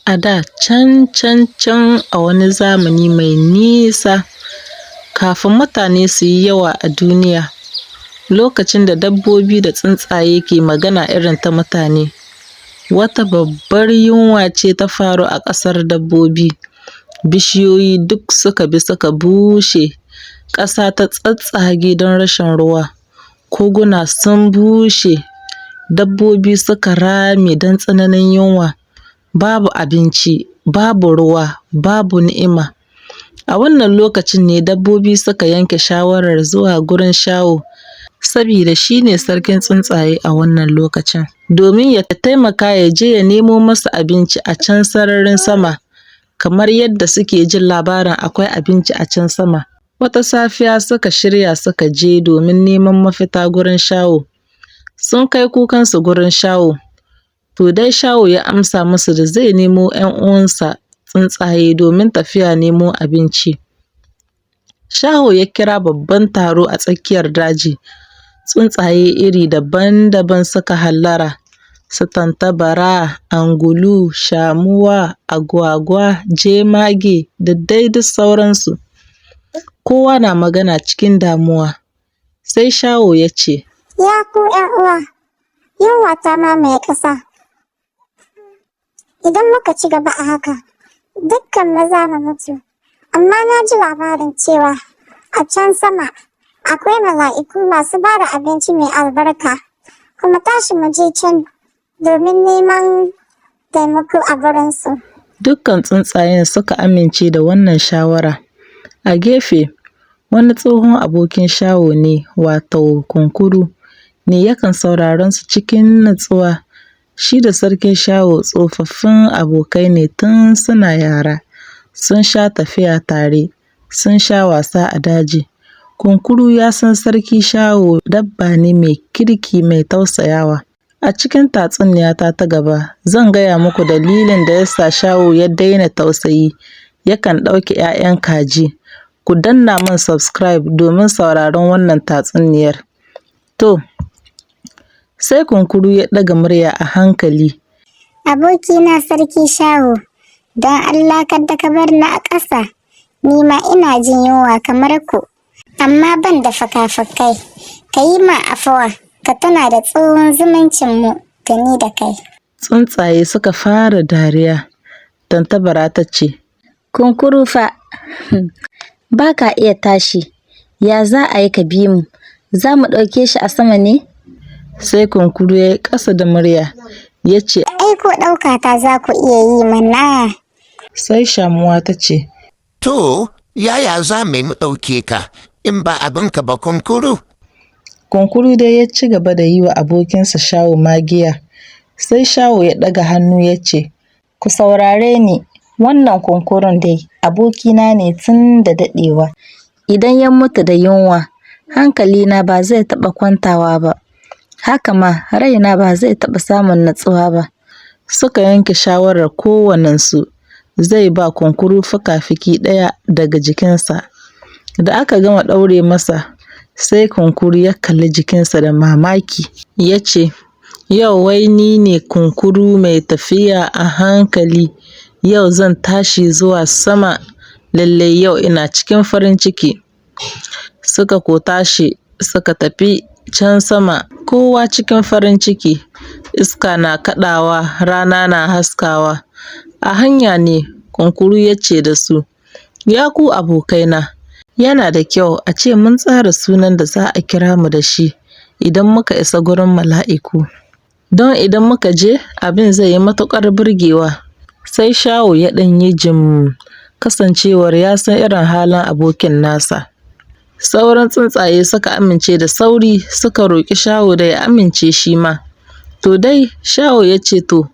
A da can can can a wani zamani mai nisa, kafin mutane su yi yawa a duniya, lokacin da dabbobi da tsuntsaye ke magana irin ta mutane, wata babbar yunwa ce ta faru a ƙasar dabbobi. Bishiyoyi duk suka bi suka bushe, ƙasa ta tsattsage don rashin ruwa, koguna sun bushe, dabbobi suka rame don tsananin yunwa, babu abinci, babu ruwa, babu ni'ima. A wannan lokacin ne dabbobi suka yanke shawarar zuwa gurin Shaho, sabida shi ne sarkin tsuntsaye a wannan lokacin, domin ya taimaka ya je ya nemo masu abinci a can sararin sama, kamar yadda suke jin labarin akwai abinci a can sama. Wata safiya suka shirya suka je domin neman mafita gurin Shaho. Sun kai kukansu gurin Shaho, to dai Shaho ya amsa musu da zai nemo ‘yan uwansa tsuntsaye domin tafiya nemo abinci. Shaho ya kira babban taro a tsakiyar daji, tsuntsaye iri daban-daban suka hallara, su tantabara, angulu, shamuwa, agwagwa, jemage da dai duk sauransu. Kowa na magana cikin damuwa, sai Shaho ya ce, Ya ku ‘yan uwa, yunwa ta mamaye ƙasa. Idan muka ci gaba a haka, dukkanmu za mu mutu. Amma na ji labarin cewa a can sama akwai mala'iku masu ba da abinci mai albarka. Kuma tashi mu je can domin neman taimako a gurinsu. Dukkan tsuntsayen suka amince da wannan shawara. A gefe, wani tsohon abokin Shaho ne, wato Kunkuru ne yakan sauraron su cikin natsuwa. Shi da Sarki Shaho tsofaffin abokai ne tun suna yara, sun sha tafiya tare, sun sha wasa a daji. Kunkuru ya san Sarki Shaho dabba ne mai kirki mai tausayawa. A cikin tatsuniyata ta gaba, zan gaya muku dalilin da ya sa Shaho ya daina tausayi, yakan ɗauke ‘ya'yan kaji. Ku danna min subscribe domin sauraron wannan tatsuniyar. To, sai Kunkuru ya ɗaga murya a hankali. Abokina Sarki Shaho, don Allah kada ka bar ni a ƙasa, ni ma ina jin yunwa kamar ku, amma ban da faka-fakai. Ka yi min afuwa, ka tuna da tsohon zumuncinmu da ni da kai. Tsuntsaye suka fara dariya. Tantabara ta ce, Kunkuru fa, ba ka iya tashi, ya za a yi ka bi mu, za mu ɗauke shi a sama ne? Sai Kunkuru ya yi ƙasa da murya, ya ce, Ai ko ɗaukata za ku iya yi mana. Sai Shamuwa ta ce, To, yaya za mu yi mu ɗauke ka in ba abinka ba Kunkuru? Kunkuru dai ya ci gaba da yi wa abokinsa Shaho magiya. Sai Shaho ya ɗaga hannu ya ce, Ku saurare ni, wannan kunkurun dai abokina ne tun da daɗewa. Idan ya mutu da yunwa, hankalina ba zai taɓa kwantawa ba, haka ma raina ba zai taɓa samun natsuwa ba. Suka yanke shawarar kowannensu zai ba Kunkuru fuka-fuki ɗaya daga jikinsa. Da aka gama ɗaure masa, sai Kunkuru ya kalli jikinsa da mamaki, ya ce, Yau wai ni ne Kunkuru mai tafiya a hankali, yau zan tashi zuwa sama, lallai yau ina cikin farin ciki. Suka ko tashi suka tafi can sama, kowa cikin farin ciki, iska na kaɗawa, rana na haskawa. A hanya ne Kunkuru ya ce da su, Ya ku abokaina, yana da kyau a ce mun tsara sunan da za a kira mu da shi idan muka isa gurin mala'iku. Don idan muka je, abin zai yi matuƙar burgewa. Sai Shaho ya ɗan yi jim, kasancewar ya san irin halin abokin nasa. Sauran tsuntsaye suka amince da sauri, suka roƙi Shaho da ya amince shi ma. To dai, Shaho ya ce to.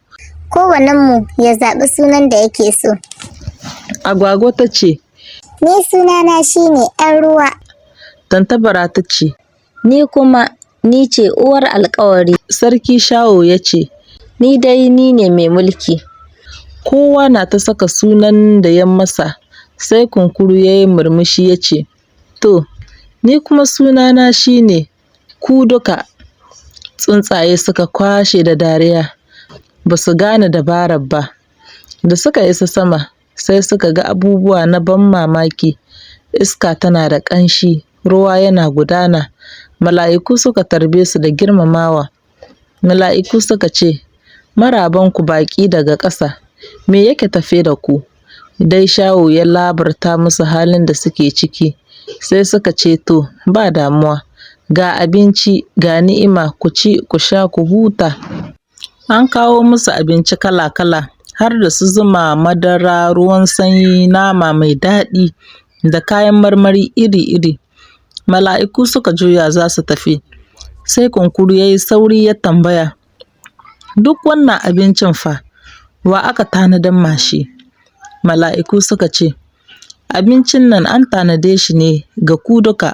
Kowannenmu ya zaɓi sunan da yake so. Agwagwa ta ce, Ni sunana shine ‘yan ruwa. Tantabara ta ce, Ni kuma ni ce uwar alƙawari. Sarki Shaho ya ce, Ni dai ni ne mai mulki. Kowa na ta saka sunan da ya masa, sai Kunkuru ya yi murmushi ya ce, To, ni kuma sunana shi ne ku duka. Tsuntsaye suka kwashe da dariya, ba su gane dabarar ba. Da suka isa sama, sai suka ga abubuwa na ban mamaki. Iska tana da ƙanshi, ruwa yana gudana. Mala'iku suka tarbe su da girmamawa. Mala'iku suka ce, "Marabanku baƙi daga ƙasa, me yake tafe da ku?" Dai Shaho ya labarta musu halin da suke ciki, sai suka ce to, ba damuwa, ga abinci, ga ni'ima, ku ci, ku sha, ku huta. An kawo musu abinci kala-kala, har da su zuma, madara, ruwan sanyi, nama mai daɗi, da kayan marmari iri-iri. Mala'iku suka juya za su tafi, sai Kunkuru ya yi sauri ya tambaya, "Duk wannan abincin fa, wa aka tanadan ma shi?" Mala'iku suka ce, "Abincin nan an tanade shi ne ga ku duka."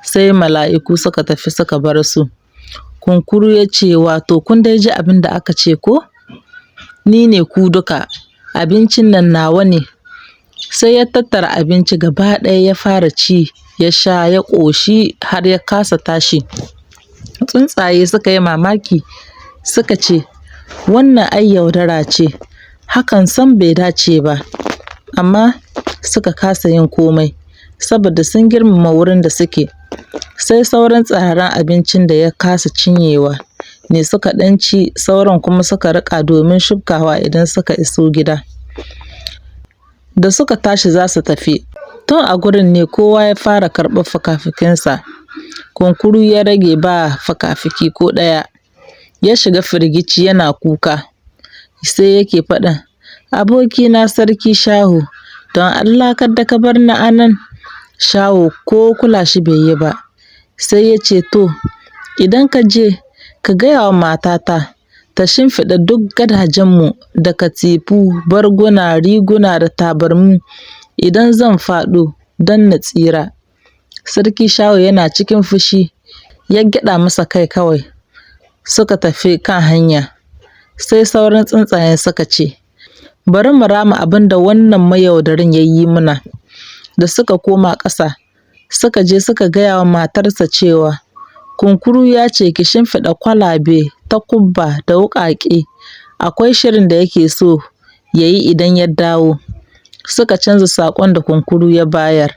Sai mala'iku suka tafi suka bar su. Kunkuru ya ce, "Wato kun dai ji abin da aka ce ko? Ni ne ku duka, abincin nan nawa ne." Sai ya tattara abinci gaba ɗaya ya fara ci, ya sha, ya ƙoshi har ya kasa tashi. Tsuntsaye suka yi mamaki, suka ce, "Wannan ai yaudara ce, hakan sam bai dace ba." Amma suka kasa yin komai, saboda sun girmama wurin da suke. Sai sauran tsiraran abincin da ya kasa cinyewa ne suka ɗan ci, sauran kuma suka riƙa domin shibkawa idan suka iso gida. Da suka tashi za su tafi, tun a gurin ne kowa ya fara karɓar fikafikinsa. Kunkuru ya rage ba fikafiki ko ɗaya. Ya shiga firgici yana kuka. Sai yake faɗin, "Abokina Sarki Shaho, don Allah kada ka bar ni a nan." Shaho ko kula shi bai yi ba. Sai ya ce, "To, idan ka je, ka gaya wa matata ta shimfiɗa duk gadajenmu da katifu, barguna, riguna da tabarmu idan zan faɗo don na tsira." Sarki Shaho yana cikin fushi, ya gyaɗa masa kai kawai. Suka tafi kan hanya. Sai sauran tsuntsayen suka ce, "Bari mu rama abin da wannan mayaudarin ya yi mana." Da suka koma ƙasa, suka je suka gaya wa matarsa cewa, "Kunkuru ya ce ki shimfiɗa kwalabe, takubba da wuƙaƙe, akwai shirin da yake so ya yi idan ya dawo." Suka canza saƙon da Kunkuru ya bayar.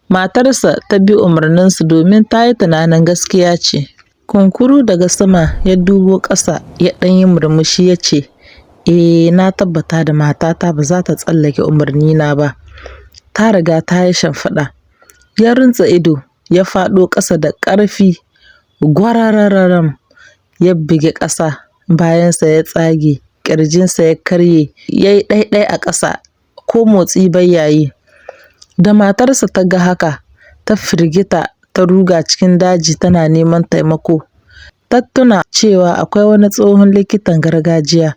Matarsa ta bi umarninsu domin ta yi tunanin gaskiya ce. Kunkuru daga sama ya dubo ƙasa ya ɗan yi murmushi ya ce, "Eh, na tabbata da matata ba za ta tsallake umarnina ba. Ta riga ta yi shimfiɗa." Ya runtse ido, ya faɗo ƙasa da ƙarfi, gwararararam, ya bugi ƙasa, bayansa ya tsage, ƙirjinsa ya karye, ya yi ɗaiɗai a ƙasa, ko motsi bai ya yi. Da matarsa ta ga haka, ta firgita, ta ruga cikin daji tana neman taimako. Ta tuna cewa akwai wani tsohon likitan gargajiya,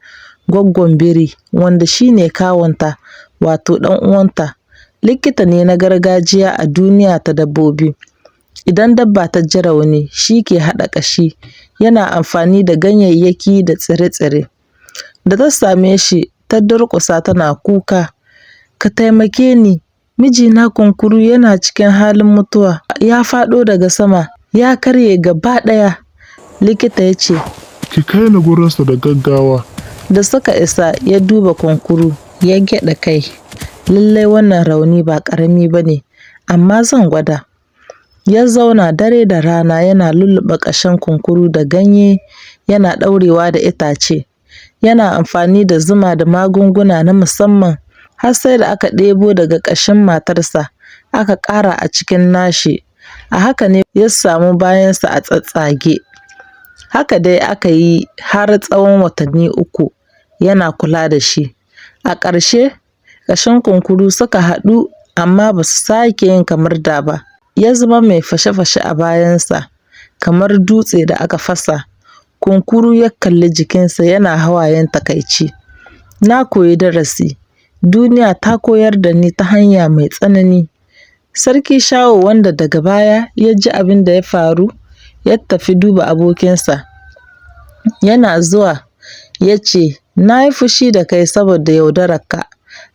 Gwaggon Biri, wanda shi ne kawunta, wato ɗan uwanta. Likita ne na gargajiya a duniya ta dabbobi. Idan dabba ta ji rauni, shi ke haɗa ƙashi, yana amfani da ganyayyaki da tsire-tsire. Da ta same shi, ta durƙusa tana kuka, "Ka taimake ni, mijina Kunkuru yana cikin halin mutuwa, ya faɗo daga sama, ya karye gaba ɗaya." Likita ya ce, "Ki kai ni gurinsa da gaggawa." Da suka isa, ya duba Kunkuru, ya gyaɗa kai. "Lallai wannan rauni ba ƙarami ba ne, amma zan gwada." Ya zauna dare da rana yana lulluɓe ƙashin Kunkuru da ganye, yana ɗaurewa da itace. Yana amfani da zuma da magunguna na musamman, har sai da aka ɗebo daga ƙashin matarsa aka ƙara a cikin nashi. A haka ne ya samu bayansa a tsattsage. Haka dai aka yi har tsawon watanni 3 yana kula da shi. A ƙarshe, ƙashin Kunkuru suka haɗu amma ba su sake yin kamar da ba. Ya zama mai fashe-fashe a bayansa, kamar dutse da aka fasa. Kunkuru ya kalli jikinsa yana hawayen takaici. "Na koyi darasi. Duniya ta koyar da ni ta hanya mai tsanani." Sarki Shaho, wanda daga baya ya ji abin da ya faru, ya tafi duba abokinsa. Yana zuwa, ya ce, "Na yi fushi da kai saboda yaudararka,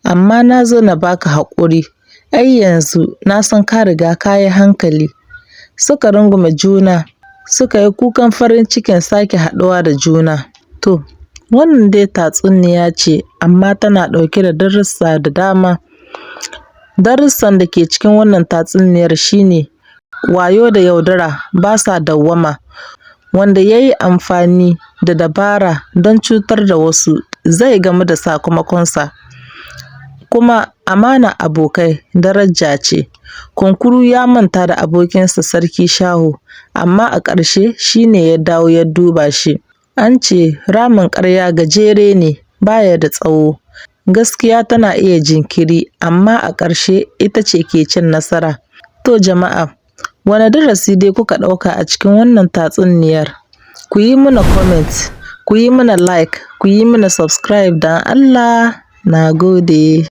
amma na zo na ba ka haƙuri. Ai yanzu na san ka riga ka yi hankali." Suka rungume juna, suka yi kukan farin cikin sake haɗuwa da juna. To, Wannan dai tatsuniya ce, amma tana ɗauke da darussa da dama. Darussan da ke cikin wannan tatsuniyar shine wayo da yaudara ba sa dawwama. Wanda ya yi amfani da dabara don cutar da wasu zai gamu da sakamakonsa. Kuma amana abokai daraja ce. Kunkuru ya manta da abokinsa Sarki Shaho, amma a ƙarshe shi ne ya dawo ya duba shi. An ce ramin ƙarya gajere ne, baya da tsawo. Gaskiya tana iya jinkiri, amma a ƙarshe ita ce ke cin nasara. To jama'a, wane darasi dai kuka ɗauka a cikin wannan tatsuniyar? Ku yi mana comment, ku yi mana like, ku yi mana subscribe don Allah. Na gode.